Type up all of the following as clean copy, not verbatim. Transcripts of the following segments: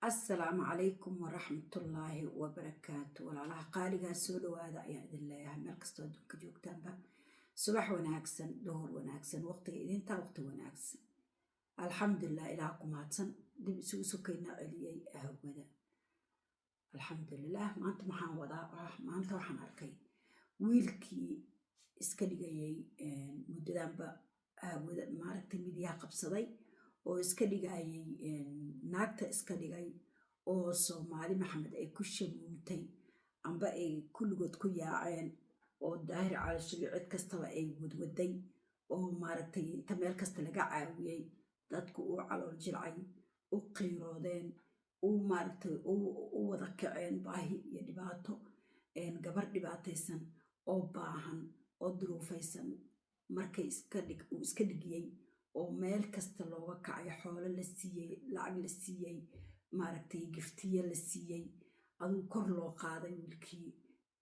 Assalaamu calaykum waraxmatullaahi wabarakaatu. Walaalaha qaaligaa, soo dhawaada ayaan idin leeyahay meel kastoo adduunka joogtaanba. Subax wanaagsan, duhur wanaagsan, waqtiga idintaa waqti wanaagsan. Alxamdulilah, Ilaah ku mahadsan dib isugu sokayna celiyey ahwada. Alxamdulilah. Maanta maxaan wadaa? Maanta waxaan arkay wiilkii iska dhigayay muddadanba ahwada, maaragtay, midyaha qabsaday oo iska dhigayay naagta iska dhigay oo Soomaali Maxamed ay ku shamuumtay amba ay kulligood ku yaaceen oo Daahir Cali cid kastaba ay wadwaday oo, maaragtay, inta meel kasta laga caawiyey, dadku uu calool jilcay, u qiiroodeen, u, maaragtay, u wada kaceen baahi iyo dhibaato. Gabar dhibaataysan oo baahan oo duruufaysan markay uu iska dhigiyey oo meel kasta looga kacay, xoolo la siiyey, lacag la siiyey, maaragtay, giftiyo la siiyey, aduu kor loo qaaday wiilkii,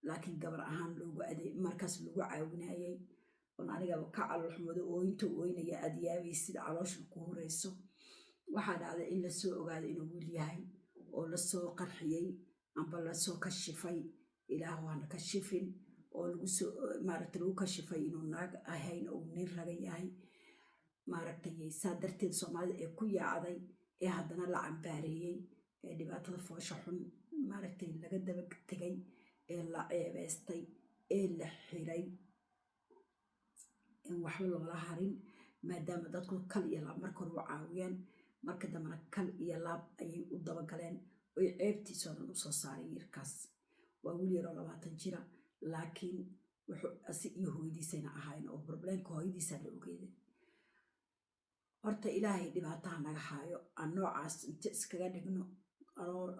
laakiin gabar ahaan loogu ade markaas lagu caawinayay oon anigaba ka calool xumado, ooyinta ooynaya aad yaabaysid, caloosha ku hurayso. Waxaa dhacday in lasoo ogaado inuu wiil yahay oo lasoo qarxiyey amba lasoo kashifay. Ilaah waana kashifin oo lagusoo, maaragtay, lagu kashifay inuu naag ahayn oo nin raga yahay, maaragtay. Saa darteed Soomaalida ee ku yaacday ee haddana la cambaareeyey ee dhibaatada foosha xun, maaragtay, laga daba tegay ee la ceebeystay ee la xiray in waxba loola harin, maadaama dadku kal iyo laab marka hore u caawiyeen, marka dambena kal iyo laab ayay u dabagaleen oy ceebtiisoo dhan usoo saareen. Yarkaas waa wiil yaroo 20 jira, laakiin wuxuu asi iyo hooyadiisayna ahaayeen oo problemka hooyadiisaa la ogeeday. Horta Ilaahay dhibaataha naga haayo aan noocaas inta iskaga dhigno,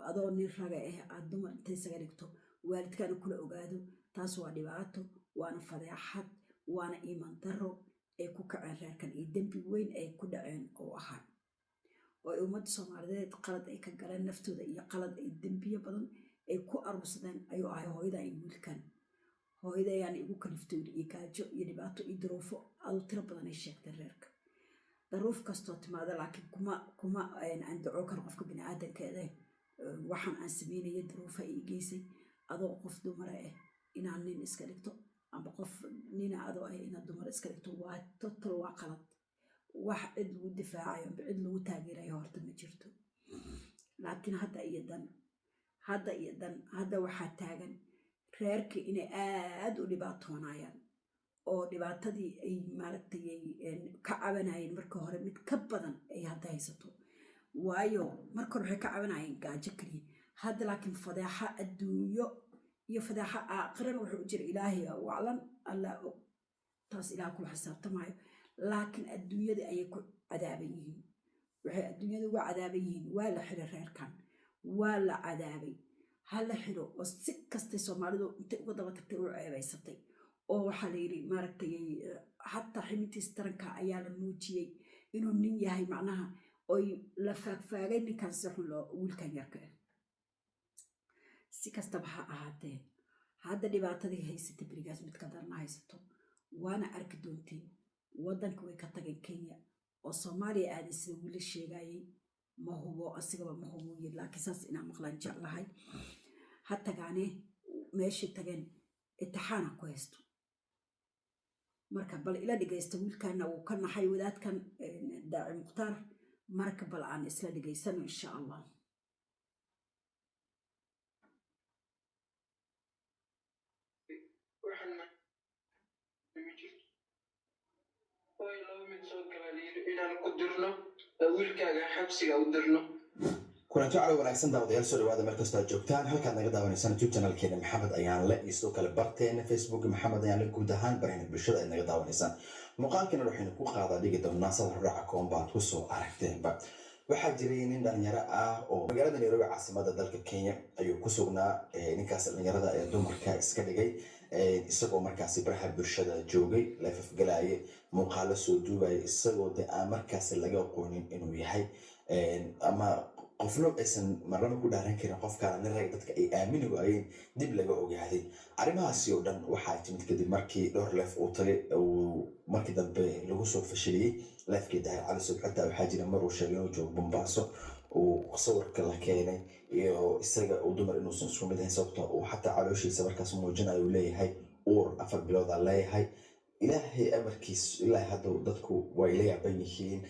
adoo nin raga ah aad dumar inta isaga dhigto, waalidkaana kula ogaado. Taas waa dhibaato, waana fadeexad, waana iimaan daro ay ku kaceen reerkan iyo dembi weyn ay ku dhaceen oo ahaa oo ay ummadda Soomaaliyeed qalad ay ka galeen naftooda iyo qalad ay dembiyo badan ay ku aruursadeen ayuu ahay hooyadan iyo wiilkan. Hooyada ayaana igu kaliftay iyo gaajo iyo dhibaato iyo duruufo adu tiro badan ay sheegteen reerka. Daruuf kastoo timaada, laakiin kuma andacoo karo qofka biniaadankeeda. Waxaan aan sameynaya daruufa ii geysay. Adoo qof dumara ah inaad nin iska dhigto amba qof nina adoo ah inaad dumar iska dhigto waa total, waa qalad. Wax cid lagu difaacayo amba cid lagu taageerayo horta ma jirto. Laakiin hadda iyo dan hadda waxaa taagan reerkii inay aad u dhibaatoonayaan oo dhibaatadii ay, maaragtay, ka cabanayeen marka hore mid ka badan ay hadda haysato. Waayo, marka hore waxay ka cabanayeen gaajo keliya, hadda laakiin fadeexa adduunyo iyo fadeexa aakhirana wuxuu u jira Ilaahay waclan, Allah og, taas Ilaah kula xisaabtamayo. Laakiin adduunyada ayay ku cadaaban yihiin. Waxay adduunyada uga cadaaban yihiin, waa la xiray reerkan, waa la cadaabay. Ha la xiro oo si kastay Soomaalidu intay uga daba tagtay u ceebaysatay oo waxaa la yidhi, maaragtay, xataa xibintiisa taranka ayaa la muujiyey inuu nin yahay, macnaha oy la faagfaagay ninkan si xun loo wiilkan yarka ah. Si kastaba ha ahaatee, hadda dhibaatadii haysatay berigaas mid ka darna haysato, waana arki doontiin. Waddanka way ka tageen Kenya oo Soomaaliya aaday sida wiila sheegayay. Ma hubo, asigaba ma hubo yiri, laakiin saas inaan maqlaan jeclahay. Ha tagaane, meeshay tageen itixaana ku haysto. Marka bal ila dhegaysta. Wiilkana wuu ka naxay wadaadkan Daaci Mukhtaar. Marka bal aan isla dhegaysano, insha Allah. Waxaan ma jirto. Hooyo, laba mid soo gala layidhi: inaan ku dirno wiilkaaga xabsiga u dirno. Kulanti cali wanaagsan, daawadayaal, soo dhawaada meel kastoo aad joogtaan. Halkaad naga daawanaysaan YouTube channelkeena Maxamed Ayaanle iyo sidoo kale barteena Facebook Maxamed Ayaanle, guud ahaan barahina bulshada aad naga daawanaysaan. Muuqaalkana waxaynu ku qaadaa dhigi doonaa sada hordhaca koomba aad kusoo aragteenba. Waxaa jiray nin dhalinyaro ah oo magaalada Nairobi, caasimada dalka Kenya, ayuu ku sugnaa. Ninkaas dhalinyarada ee dumarka iska dhigay, isagoo markaasi baraha bulshada joogay, leefafgalaaye, muuqaalo soo duubaya, isagoo de aan markaasi laga aqoonin inuu yahay ama qofna aysan marnaba ku dhaaran karin qofkaana nin rag, dadka ay aamini waayeen, dib laga ogaaday. Arrimahaasi oo dhan waxaa timid kadib markii dhowr live uu tagay, uu markii dambe lagu soo fashiliyey livekii Daahir Cali Sub. Xitaa waxaa jira mar uu sheegay inuu joogo Bombaaso. Uu sawirka la keenay iyo isaga uu dumar inuusan isku mid ahayn, sababta uu xataa calooshiisa markaas muujinayo, uu leeyahay uur 4 bilood aan leeyahay. Ilaahay amarkiis, ilaa hadda dadku way la yaaban yihiin.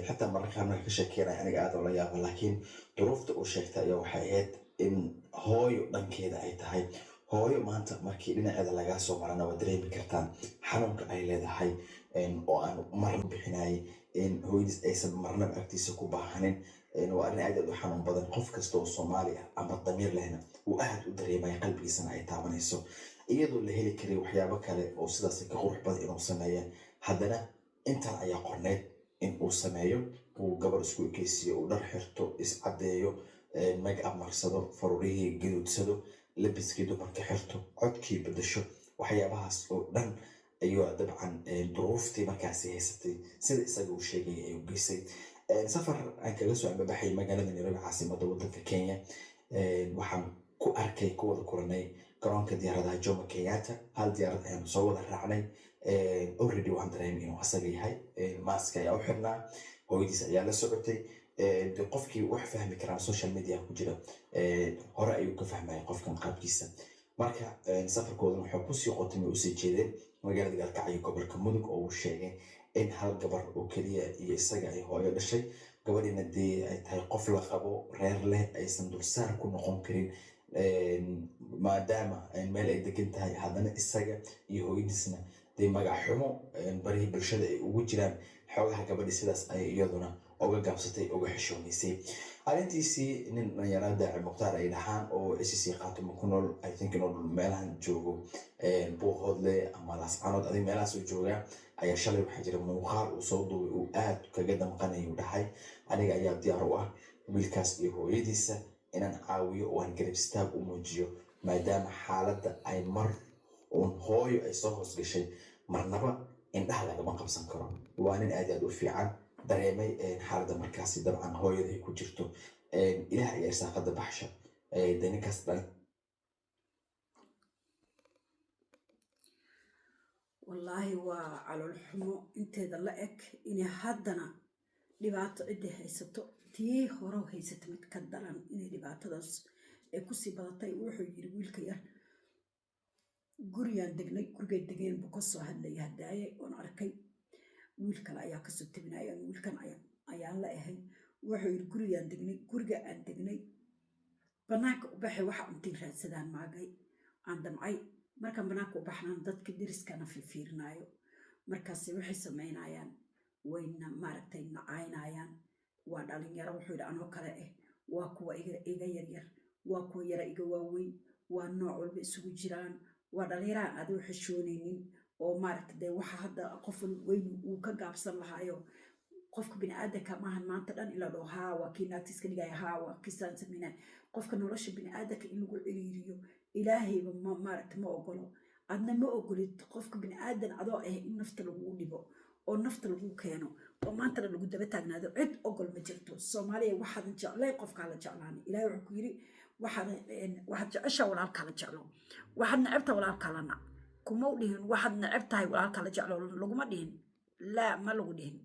Xataa mararka qaar marka ka sheekeynaya aniga aad oola yaaba, laakiin duruufta uu sheegtay ayaa waxay ahayd in hooyo dhankeeda ay tahay. Hooyo maanta markii dhinaceeda lagaa soo marana, waa dareemi kartaan xanuunka ay leedahay, oo aan marna bixinayay in hooyadiis aysan marnaba agtiisa ku baahanin. Waa arrin aad aad u xanuun badan. Qof kasta oo Soomaali ah ama damiir lehna uu aad u dareemaya, qalbigiisana ay taabanayso, iyadoo la heli karay waxyaabo kale oo sidaas ka qurux badan inuu sameeya. Haddana intan ayaa qorneyd in uu sameeyo: uu gabar isku ekeysiiyo, uu dhar xirto, iscadeeyo, make up marsado, faruurihii gaduudsado, labiskii dumarka xirto, codkii bedasho. Waxyaabahaas oo dhan ayuu dabcan duruuftii markaasi haysatay, sida isaga uu sheegayay, ay u geysay. Safar aan kaga soo ambabaxay magaalada Nairobi, caasimadda waddanka Kenya, waxaan ku arkay, ku wada kulanay garoonka diyaaradaha Jomo Kenyatta. Hal diyaarad ayaanu soo wada raacnay. Already waan dareemay inuu asaga yahay. Mask ayaa u xirnaa, hooyadiis ayaa la socotay. De qofkii wax fahmi karaa social media ku jira hore ayuu ka fahmaya qofkan qaabkiisa. Marka safarkoodan wuxuu kusii qotamay, usii jeedeen magaalada Gaalkacyo, gobolka Mudug, oo uu sheegay in hal gabar oo keliya iyo isaga ay hooyo dhashay. Gabadhiina dee ay tahay qof la qabo, reer leh, aysan dulsaar ku noqon karin maadaama meel ay degan tahay. Haddana isaga iyo hooyadiisna dee magac xumo barihii bulshada ay ugu jiraan xoogaha. Gabadhi sidaas ayay iyaduna uga gaabsatay, uga xishoonaysay arrintiisii. Nin dhalinyarada Daaci Mukhtaar ay dhahaan oo SSC Qaatumo ku nool, I think inuu meelahan joogo, Buuhoodle ama Laascanood, adig meelahaas uu joogaa, ayaa shalay waxaa jira muuqaal uu soo duubay uu aad kaga damqanayay. Uu dhahay: "Aniga ayaa diyaar u ah wiilkaas iyo hooyadiisa inaan caawiyo oo aan garab istaag u muujiyo, maadaama xaaladda ay mar uun hooyo ay soo hoos gashay marnaba indhaha lagama qabsan karo." Waa nin aad aad u fiican, dareemay xaaladda markaasi dabcan hooyada ay ku jirto. Ilaah ayaa irsaaqada baxsha. De ninkaas dhalin Wallaahi waa calool xumo inteeda la eg inay haddana dhibaato ciddii haysato, tii hore haysata mid ka daran, inay dhibaatadaas ay kusii badatay. Wuxuu yiri wiilka yar: "Gurigaan degnay." Gurigay degeen buu kasoo hadlayay hadaaye oon arkay. Wiil kale ayaa kasoo tabinaya, wiilkan ayaan la ahay. Wuxuu yiri: "Gurigaan degnay, guriga aan degnay banaanka u baxay, waxa cuntiin raadsadaan maagay aan damcay. Markaan banaanka u baxnaan, dadka deriskana fiirfiirinaayo. Markaas waxay samaynayaan, wayna maaragtay nacaynayaan. Waa dhalinyaro," wuxuu yidhi, "anoo kale ah, waa kuwa iga yaryar, waa kuwa yara iga waaweyn, waa nooc walba isugu jiraan. Waa dhalinyaraan adigu xishoonaynin oo maaragta dee waxa hadda qof weyn uu ka gaabsan lahaayo. Qofka biniaadanka maahan maanta dhan in la dhaho haa, waa kii naagtiis ka dhigaya, haa, waa kiisaan sameynaya. Qofka nolosha biniaadanka in lagu ciriiriyo Ilaahayba ma maaragta ma ogolo, adna ma ogolid. Qofka biniaadan adoo ah in nafta lagugu dhibo oo nafta lagu keeno oo maantana lagu daba taagnaado, cid ogol ma jirto. Soomaaliya, waxaadan jeclay qofkaa la jeclaani. Ilaahay wuxuu ku yiri: waxaad jeceshaa walaalkaa la jeclo, waxaad necebtaa walaalkaa la nac. Kuma u dhihin waxaad neceb tahay walaalkaa la jeclo, laguma dhihin. Laa, ma lagu dhihin.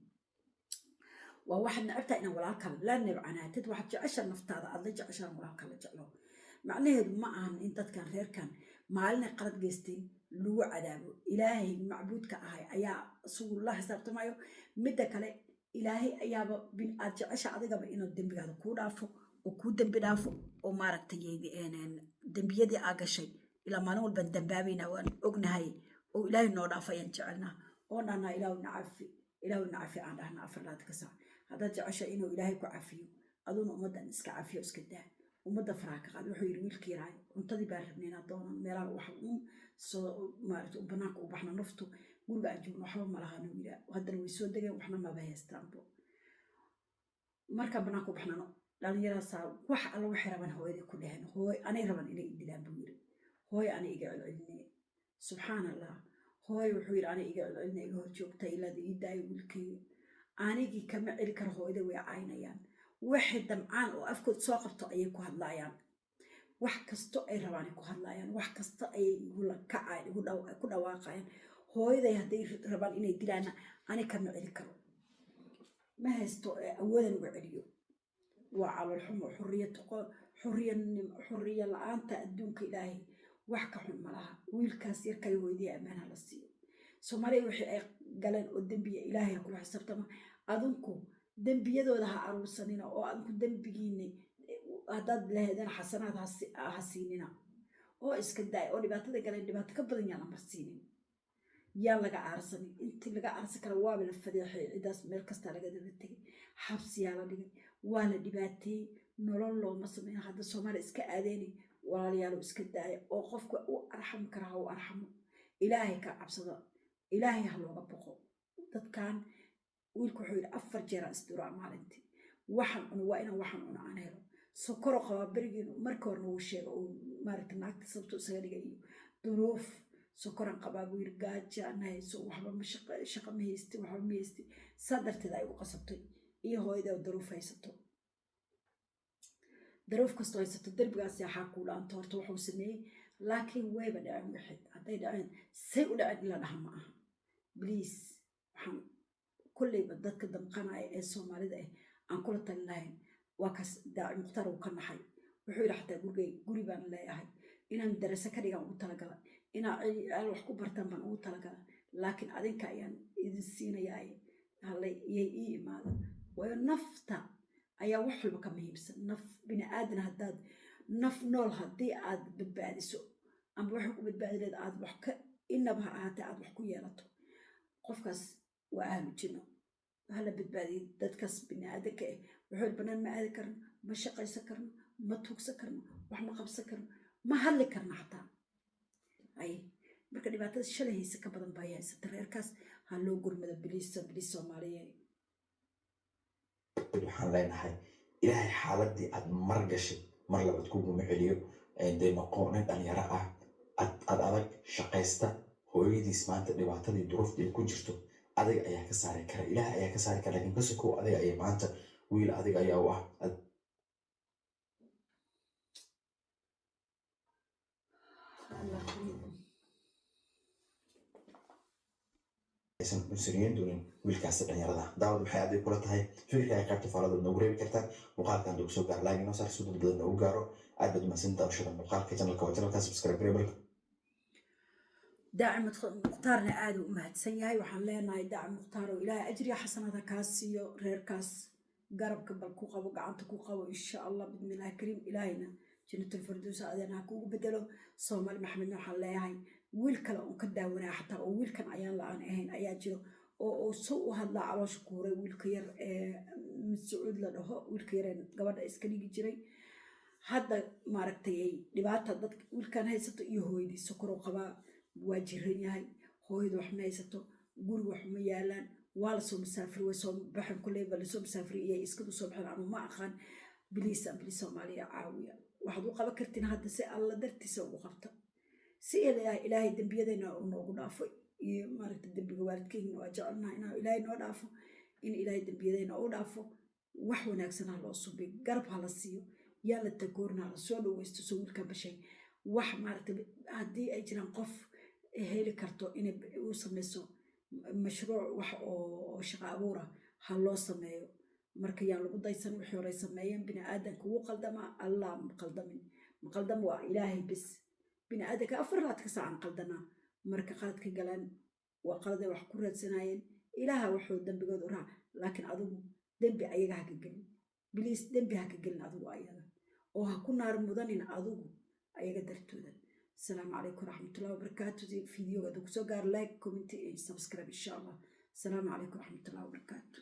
Waa waxaad necebtahay inaan walaalkaa la nebcanaatid, waxaad jeceshaa naftaada aad la jeceshaan walaalkaa la jeclo. Macnaheedu ma ahan in dadkan reerkan maalinay qalad geysteen lagu cadaabo. Ilaahay macbuudka ahay ayaa isagu la xisaabtamayo. Midda kale, Ilaahay ayaaba bin aad jecesha adigaba inuu dembigaada kuu dhaafo oo kuu dembi dhaafo oo maaragtay dembiyadii aa gashay, ilaa maalin walbaan dambaabayna, waan ognahay, oo Ilaahay noo dhaafo ayaan jecelnaa oon dhahnaa: "Ilaahu nacafi, Ilaahu nacafi," aan dhahnaa 24-ka saac. Haddaad jecesha inuu Ilaahay ku cafiyo, aduna ummaddan iska cafiyo, iska daa, ummadda faraha ka qaad. Wuxuu yidhi wiilkii yaraay: "Cuntadii baan rabnay inaan doonan meelaha, wax uun soo maaragtay banaanka u baxna. Naftu guriga aan joogno waxba ma lahan," yidhi. Haddana way soo degeen, waxna maba haystaanbo. "Markaan banaanka u baxnano, dhalinyaradaasaa wax alla waxay rabaan hooyadii ku dheheen. Hooy anay raban inay i dilaan," buu yidhi. "Hooy anay iga celcelinaya. Subxaan Allah, hooy," wuxuu yidhi, "anay iga celcelinaya, iga hor joogta ilaada ii daayo wiilkayga. Anigii kama celi karo hooyada, way caynayaan. Waxay damcaan oo afkood soo qabto ayay ku hadlaayaan. Wax kasto ay rabaan ay ku hadlaayaan, wax kasta ayay igula kacayaan, ku dhawaaqayaan. Hooyaday hadday rabaan inay dilaanna, ani kama celi karo, ma haysto awoodan uga celiyo." Waa Waa calool xumo. Xurriyad, xurriyanim, xurriya la-aanta adduunka Ilaahay wax ka xun ma laha. Wiilkaas yarkay hooyadii ammaanha la siiyo. Soomaaliya wixii ay galeen oo dembiya, Ilaahay ha kula xisaabtama. Adinku dembiyadooda ha aruursanina, oo adinku dembigiina haddaad laheedeen xasanaad ha siinina, oo iska daay. Oo dhibaatada galeen dhibaato ka badan yaan la marsiinin, yaan laga aarsanin. Intii laga aarsan kara waaba la fadeexay. Cidaas meel kastaa laga daba tegay, xabsiyaa la dhigay, waa la dhibaateeyey, nolol looma sameyn. Hadda Soomaaliya iska aadeeni, walaalayaalo, iska daaya. Oo qofka u arxami kara ha u arxamo. Ilaahay ka cabsado, Ilaahay ha looga boqo dadkan. Wiilku wuxuu yidhi, 4 jeeraan isduraa maalintii. Waxaan cuno waa inaan waxaan cuno aan helo. Sokoro qabaa berigiin marka horena wuu sheega uu maaragta naagta sababto isaga dhigay iyo duruuf. Sokoran qabaa buu yidhi, gaaja na hayso, waxba ma shaqa ma haysti, waxba ma haysti. Saa darteed ay u qasabtay iyo hooyada oo duruuf haysato, daruuf kastoo haysato, derbigaas yaxaa kuu dhaanto. Horta wuxuu sameeyey, laakiin wayba dhaceen. Wixii hadday dhaceen, say u dhaceen in la dhaha ma aha. Please, waxaan kolleyba dadka damqanaya ee Soomaalida ah aan kula talin lahayn waa kaas. Daaci Mukhtaar uu ka naxay. Wuxuu yidhi, xataa gurigay, guri baan leeyahay, inaan darase ka dhigaan ugu talagala, inaa ciyaal wax ku bartaan baan ugu talagala, laakiin adinka ayaan idin siinayaa, hallay iyay ii imaada. Waayo, nafta ayaa wax walba ka muhiimsan. Naf bini aadan haddaad, naf nool haddii aad badbaadiso, amba waxay ku badbaadi leed aad wax ka inaba ha ahaatee aad wax ku yeelato, qofkaas waa ahlu jinno. Hala badbaadiyo dadkaas bini aadanka ah. Wuxuu banaan ma aadi karno, ma shaqaysan karno, ma tuugsan karno, wax ma qabsan karno, ma hadli karno xataa. Ay marka dhibaatada shalay hayse ka badan baa haysata reerkaas. Ha loo gurmado, please, please, Soomaaliya. Waxaan leenahay, Ilaahay xaaladii aad mar gashay mar labaad kuguma celiyo. Dee noqo nin dhalinyaro ah, ad ad adag, shaqaysta. Hooyadiis maanta dhibaatadii duruufta ay ku jirto adiga ayaa ka saari kara, Ilaah ayaa ka saari kara, laakiin ka sokow adiga ayaa maanta wiil adiga ayaa u ah. Allah. Aysan cunsuriyeyn doonin wiilkaasi dhalinyarada. Daawad, maxay adiga kula tahay? Fikirkaaga qaybta faalada noogu reebi kartaan. Muuqaalkan duu soo gaar, like inoo saar si dad badan noogu gaaro. Aad baad umahadsan daawashada muuqaalka. Channelka waa channelka, subscribe gareebalka. Daaci Mukhtaarna aada u mahadsan yahay. Waxaan leenahay, Daaci Mukhtaar oo Ilaahay ajriya xasanada kaa siiyo. Reerkaas garabka bal ku qabo, gacanta ku qabo, insha Allah, bismillahi kariim. Ilaahayna Jannatul Firdaws adeen ha kuugu bedelo. Soomaali Maxamedna waxaan leeyahay, wiil kale oon ka daawanaya xataa oo wiilkan ayaan la-aan ahayn ayaa jiro, oo uu sow u hadlaa caloosha kuuray. Wiilka yar ee Sacuud la dhaho, wiilka yaree gabadha iska dhigi jiray, hadda maaragtay ay dhibaata dadka wiilkan haysato iyo hooyadii. Sokorow qabaa, waa jiran yahay, hooyada wax ma haysato, guriga wax ma yaalaan. Waa lasoo masaafiri, way soo baxeen kulley, ba lasoo masaafiri iyo iskadu soo baxeen, anu ma aqaan. Please, please, Soomaaliya caawiya. Waxaad u qaban kartiin hadda si Alla dartiisa ugu qabta, si Ilaahay dembiyadeena uu noogu dhaafo iyo maaragta dembiga waalidkeyna. Waa jecelnaha inaa Ilaahay noo dhaafo, in Ilaahay dembiyadeena u dhaafo. Wax wanaagsan ha loo subiyo, garab ha la siiyo, yaa la tagoorna, ha la soo dhaweysto. Soo wiilkan bashay wax maaragta, haddii ay jiraan qof heli karto inay u sameyso mashruuc, wax oo shaqo abuura ha loo sameeyo. Marka yaan lagu daysan wixii horey sameeyeen. Bini aadanka wuu qaldamaa, Allah ma qaldamin, ma qaldam, waa Ilaahay bis. Bini aadanka 24-ka saacan qaldanaa. Marka qaladka galaan waa qaladay wax ku raadsanayeen, Ilaaha wuxuu dembigooda u raac. Laakiin adigu dembi ayaga ha ka gelin, please. Dembi ha ka gelin adigu ayaga, oo ha ku naar mudanin adigu ayaga dartooda. Asalaamu calaykum waraxmatullahi wabarakaatu. Videoga hadduu kusoo gaaro, like, comment iyo subscribe, insha Allah. Asalaamu calaykum waraxmatullahi wabarakaatu.